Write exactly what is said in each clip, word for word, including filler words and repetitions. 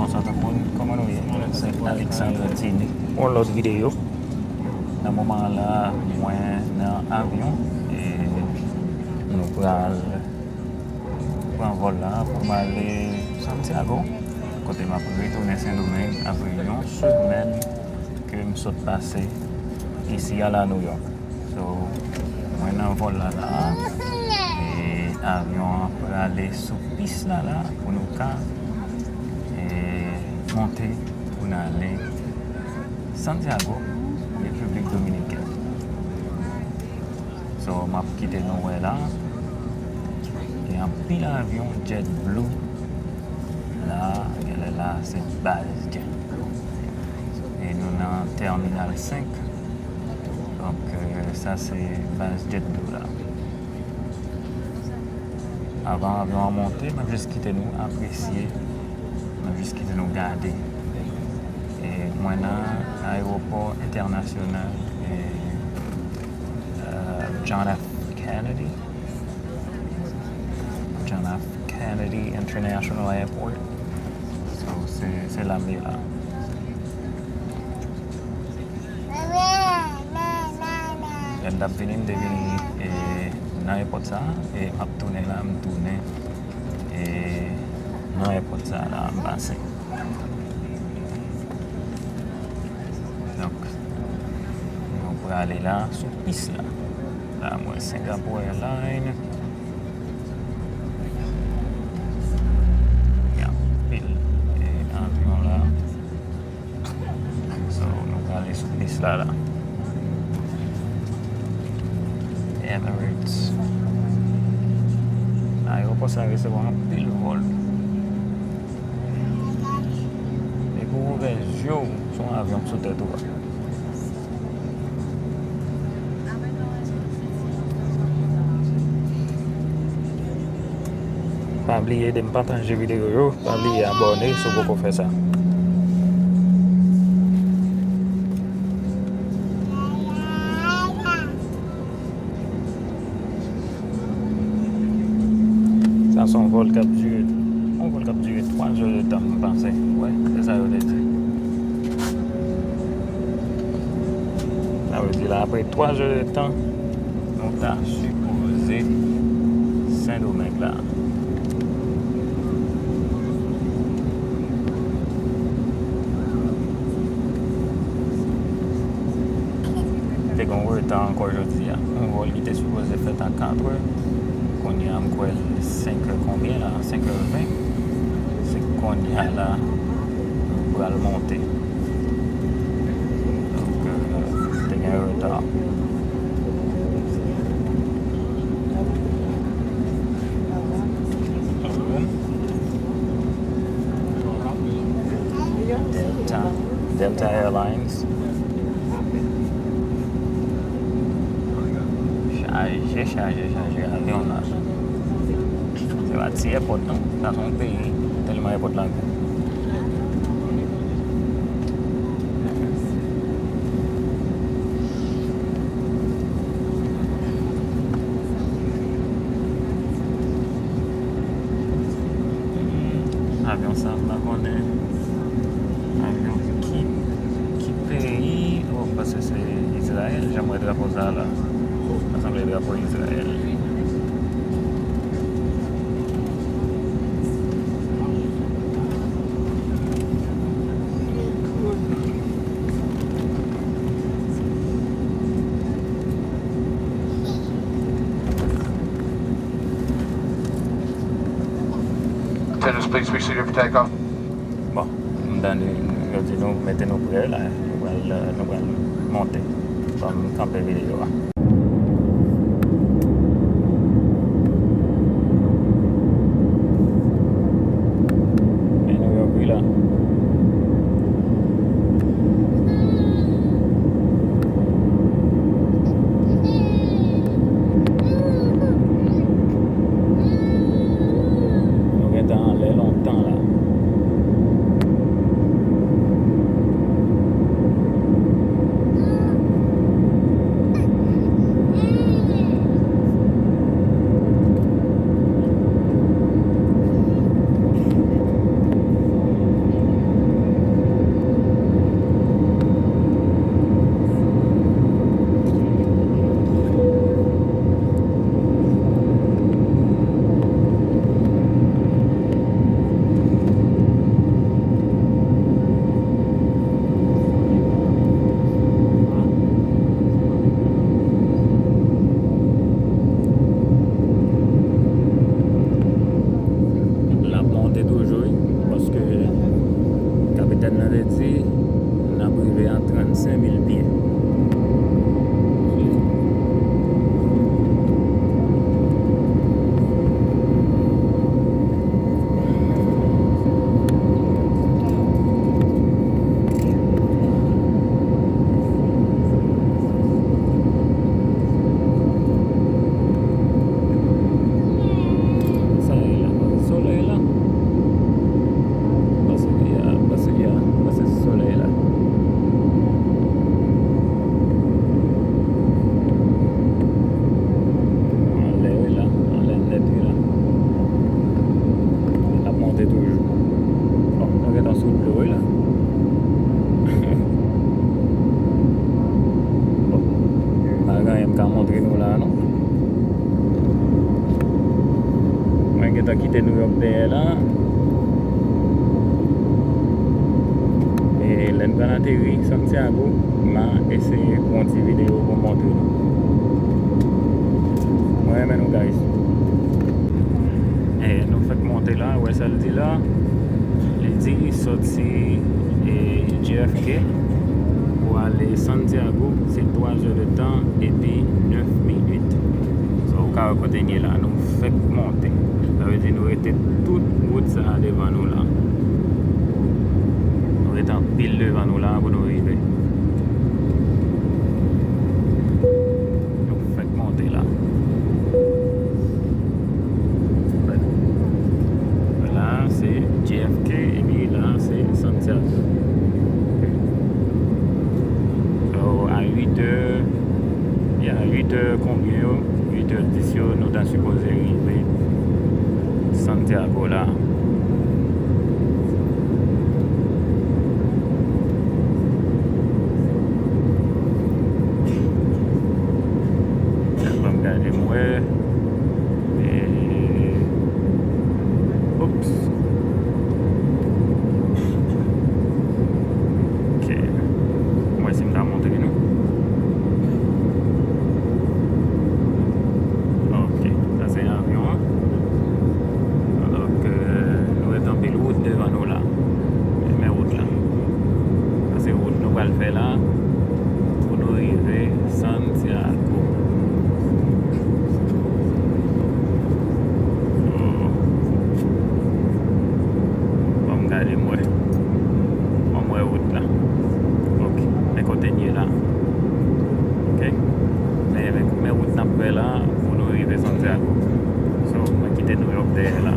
Bonswa tout moun, kòman nou ye? Se Alexandre Tini. Yon lòt videyo. Nan moman la, mwen nan avyon e nou pral pran vòl la pou m ale Santiago, kote m ap retounen Sendomeng apre yon semèn ke m sot pase isi a la New York. So, mwen nan vòl la la, e avyon an prale sou pis la la pou nou ka e monte pou n ale Santiago, Repiblik Dominikèn. So, m ap kite nou wè la. Gen anpil avyon JetBlue la, genlè la se baz JetBlue. E nou nan tèminal senk. Donk, euh, sa se baz JetBlue la. Avan avyon an monte, m ap jis kite nou apresye, m ap jis kite nou gade. E mwen nan ayewopò entènasyonal e, euh, John F. Kennedy. John F. Kennedy International Airport. So, se, se la m ye la. Lè m t ap vini, m te vini e nan èpòt sa, e m ap tounen la, m tounen e nan èpòt sa la, m pase. Donk, nou prale la sou pis la. La, mwen Singapore Airlines. Gen anpil e avyon la. So, nou prale sou pis la la. Emirates. Ayewopò sa resevwa anpil vòl. Depi w ouvè je w, se yon avyon k sou tèt ou a. Pa bliye ede m pataje videyo yo, pa bliye abòne si w poko fè sa. Sa se yon vòl k ap dire, yon vòl k ap dire twa zè de tan, m panse. Wi, se sa yo te di. Sa vle di la, apre twa zè de tan, nou ta sipoze Sendomeng la. Te gen yon reta ankò jodi a. Yon vòl ki te sipoze fèt a katrè, kounye a m kwè l senk è konbyen la? Senk è ven. Se kounye a la nou pral monte. Donk, euh, te gen reta. Delta, Delta Airlines. Chaje, chaje, chaje avyon la. Se pa ti èpòt non. Sa se yon peyi, tèlman èpòt la gwo. Avyon sa, m pa konnen. Avyon ki, ki peyi? Oh, m panse se Izrayèl, jan m wè drapo sa la. Sa sanble drapo Izrayèl. Attendants, please, we clear for takeoff. Bon, m tande yo di nou mete nou prè la, nou pral, nou pral monte. Ban m kanpe videyo a. Men New York wi la. Nou gentan anlè lontan la. Nan te di, n ap rive a trannsenk mil pye. Sa ye la, solèy la. Pase li a, pase li a, pase sou solèy la. Anlè wi la, anlè nèt wi la. L ap monte toujou. Bon, nou gentan sou dlo wi la. Bon, pa gen anyen m ka montre nou la non. Mwen gentan kite Nouyòk dèyè la. E lè n pral ateri Santiago, m a eseye pran yon ti videyo pou m montre nou. Mwen renmen nou, guys. E nou fèk monte la, wè sa l di la. Li di sòti, e, J F K pou ale Santiago, se twa zè de tan epi nèf minit. So, ou ka wè kote n ye la, nou fèk monte. Sa vle di nou rete tout wout sa a devan nou la. Nou rete anpil devan nou la pou nou rive. Nou fèk monte la. La, se J F K, epi la, se Santiago. So, a uit è, ya, uit è konbyen yo? Uit è dis yo, nou ta sipoze rive Santiago la. Ban m gade m wè. E, oops. Ok. Mwen si m ta montre nou. Ok, sa se avyon an. Donk, euh, nou ret anpil wout devan nou la. Men wout la. Sa se wout nou pral fè la pou nou rive Santiago. Oh. Ban m gade m wè. Ban m wè wout la. Ok. Men kote n ye la. Ok. Men, men, men wout n ap fè la pou nou rive Santiago. So, mwen kite Nouyòk dèyè la.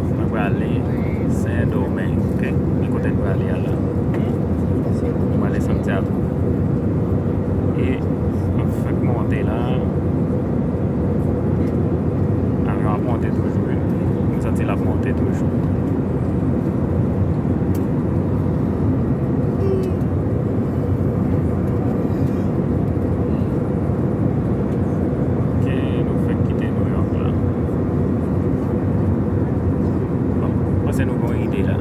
Mwen prale Sendomeng, ok? Men kote n prale a la. Mwen prale Santiago. E mwen fèk monte la. Avyon ap monte toujou, wi. Mwen santi l ap monte toujou. Ok, nou fèk kite Nouyòk la. Bon, mwen panse nou gen yon ide la.